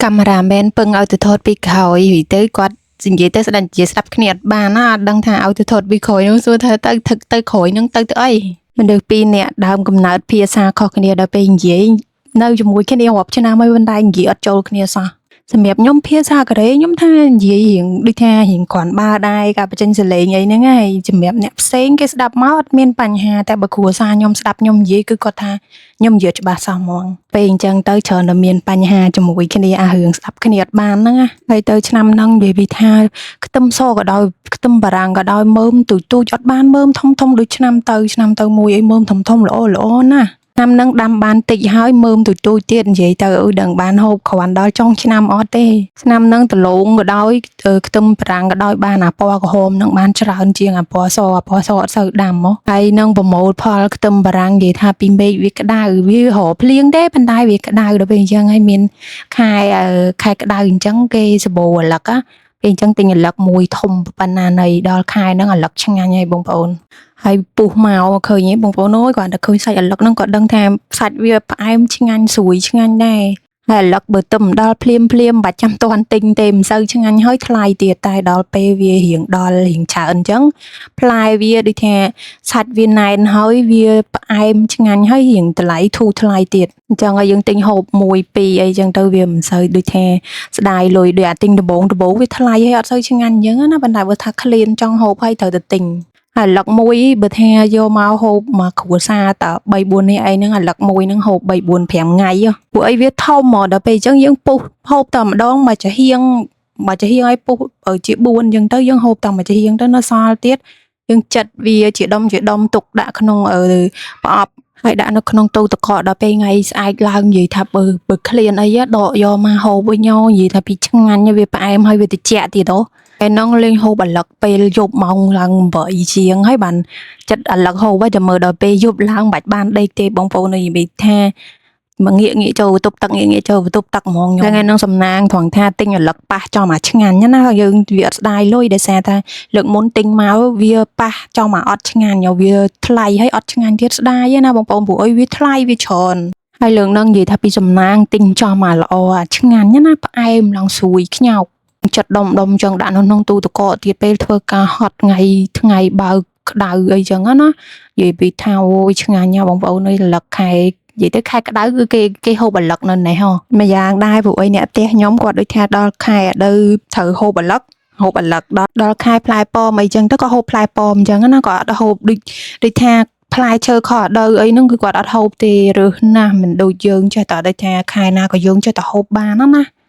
Cameraman ពឹងឲ្យទៅថតពីក្រោយរួចទៅគាត់និយាយទៅស្ដាប់និយាយស្ដាប់គ្នាអត់បានណាអត់ដឹងថាឲ្យទៅថតពីក្រោយនោះសួរថាទៅថឹកទៅក្រោយនឹងទៅទៅអីមនុស្សពីរនាក់ដើមកំណើតភាសាខុសគ្នាដល់ពេលនិយាយនៅជាមួយគ្នារាប់ឆ្នាំហើយប៉ុន្តែនិយាយអត់ចូលគ្នាសោះសម្រាប់ខ្ញុំភាសាកូរ៉េខ្ញុំថានិយាយរៀងដូចថារៀងគ្រាន់បើដែរការបញ្ចេញសំឡេងអីហ្នឹងហើយសម្រាប់អ្នកផ្សេងគេស្ដាប់មកអត់មានបញ្ហាតែបើគ្រួសារខ្ញុំស្ដាប់ខ្ញុំនិយាយគឺគាត់ថាខ្ញុំនិយាយច្បាស់សោះហ្មងពេលអញ្ចឹងទៅច្រើនតែមានបញ្ហាជាមួយគ្នាអារឿងស្ដាប់គ្នាអត់បានហ្នឹងណាហើយទៅឆ្នាំហ្នឹងនិយាយពីថាខ្ទឹមសក៏ដោយខ្ទឹមបារាំងក៏ដោយមើមទូចទូចអត់បានមើមធំធំដូចឆ្នាំទៅឆ្នាំទៅមួយអីមើមធំធំល្អល្អណាស់ឆ្នាំហ្នឹងដាំបានតិចហើយមើមទូចទូចទៀតនិយាយទៅអឺដឹងបានហូបគ្រាន់ដល់ចុងឆ្នាំអត់ទេឆ្នាំហ្នឹងដលងក៏ដោយខ្ទឹមបារាំងក៏ដោយបានអាពណ៌ក្រហមហ្នឹងបានច្រើនជាងអាពណ៌សអាពណ៌សអត់សូវដាំហ៎ហើយនឹងប្រមូលផលខ្ទឹមបារាំងនិយាយថាពីមេឃវាក្តៅវារកភ្លៀងទេប៉ុន្តែវាក្តៅដល់ពេលអញ្ចឹងហើយមានខែខែក្តៅអញ្ចឹងគេសបោអាលឹកណាពេលអញ្ចឹងទិញអាលឹកមួយធំប៉ុណ្ណានៃដល់ខែហ្នឹងអាលឹកឆ្ងាញ់ហើយបងប្អូនហើយពុះមកឃើញទេបងប្អូនអើយគ្រាន់តែឃើញសាច់អាលឹកហ្នឹងក៏ដឹងថាសាច់វាផ្អែមឆ្ងាញ់ស្រួយឆ្ងាញ់ដែរហើយអាលឹកបើទៅមិនដល់ភ្លាមភ្លាមមិនបាច់ចាំតាន់ទិញទេមិនសូវឆ្ងាញ់ហើយថ្លៃទៀតតែដល់ពេលវារៀងដល់រៀងច្រើនអញ្ចឹងផ្លែវាដូចថាសាច់វាណែនហើយវាផ្អែមឆ្ងាញ់ហើយរៀងតម្លៃធូរថ្លៃទៀតអញ្ចឹងឲ្យយើងទិញហូបមួយពីរអីចឹងទៅវាមិនសូវដូចថាស្ដាយលុយដូចអាទិញដំបងដំបងវាថ្លៃហើយអត់សូវឆ្ងាញ់អញ្ចឹងណាប៉ុន្តែបើថាឃ្លានចង់ហូបហើយត្រូវតែទិញហើយអាឡឹកមួយបើថាយកមកហូបមកគ្រួសារត3 4នេះអីហ្នឹងអាឡឹកមួយហ្នឹងហូប3 4 5ថ្ងៃហ៎ពួកអីវាធំហ្មងដល់ពេលអញ្ចឹងយើងពុះហូបតែម្ដងមួយចាហៀងមួយចាហៀងឲ្យពុះជា4អញ្ចឹងទៅយើងហូបតែមួយចាហៀងទៅនៅសល់ទៀតយើងចិតវាជាដុំជាដុំទុកដាក់ក្នុងប្រអប់ហើយដាក់នៅក្នុងទូទឹកកកដល់ពេលថ្ងៃស្អែកឡើងនិយាយថាបើបើឃ្លានអីដកយកមកហូបវិញនិយាយថាពីឆ្ងាញ់វាផ្អែមហើយវាត្រជាក់ទៀតហ៎ពេលហ្នឹងលេងហូបអាឡឹកពេលយប់ម៉ោងឡើង8ជាងហើយបានចិត្តអាឡឹកហូបហើយតែមើលដល់ពេលយប់ឡើងមិនបាច់បានដេកទេបងប្អូននិយាយថាមកងាកងាកចូលបន្ទប់ទឹកងាកងាកចូលបន្ទប់ទឹកហ្មងខ្ញុំថ្ងៃហ្នឹងសំណាងត្រង់ថាទិញអាឡឹកប៉ះចំអាឆ្ងាញ់ណាយើងវាអត់ស្ដាយលុយដោយសារថាលើកមុនទិញមកវាប៉ះចំអាអត់ឆ្ងាញ់វាថ្លៃហើយអត់ឆ្ងាញ់ទៀតស្ដាយណាបងប្អូនព្រោះអីវាថ្លៃវាច្រើនហើយលើកហ្នឹងនិយាយថាពីសំណាងទិញចំអាល្អអាឆ្ងាញ់ណាផ្អែមឡើងស្រួយខ្ញោកចិត្តដុំដុំចឹងដាក់នៅក្នុងទូទឹកកកទៀតពេលធ្វើការហត់ថ្ងៃថ្ងៃបើកក្តៅអីចឹងណានិយាយពីថាអូយឆ្ងាញ់ណាបងប្អូនអើយរលឹកខែនិយាយទៅខែក្តៅគឺគេគេហូបអាឡឹកនៅនេះហ៎ម្យ៉ាងដែរព្រោះអីអ្នកផ្ទះខ្ញុំគាត់ដូចថាដល់ខែអាដូវត្រូវហូបអាឡឹកហូបអាឡឹកដល់ដល់ខែផ្លែប៉ោមអីចឹងទៅក៏ហូបផ្លែប៉ោមអញ្ចឹងណាក៏អត់ហូបដូចដូចថាផ្លែឈើខអាដូវអីហ្នឹងគឺគាត់អត់ហូបទេរើសណាស់មិនដូចយើងចេះតែដូចថាខែណាក៏យើងចេះតែហូបបានណាណា។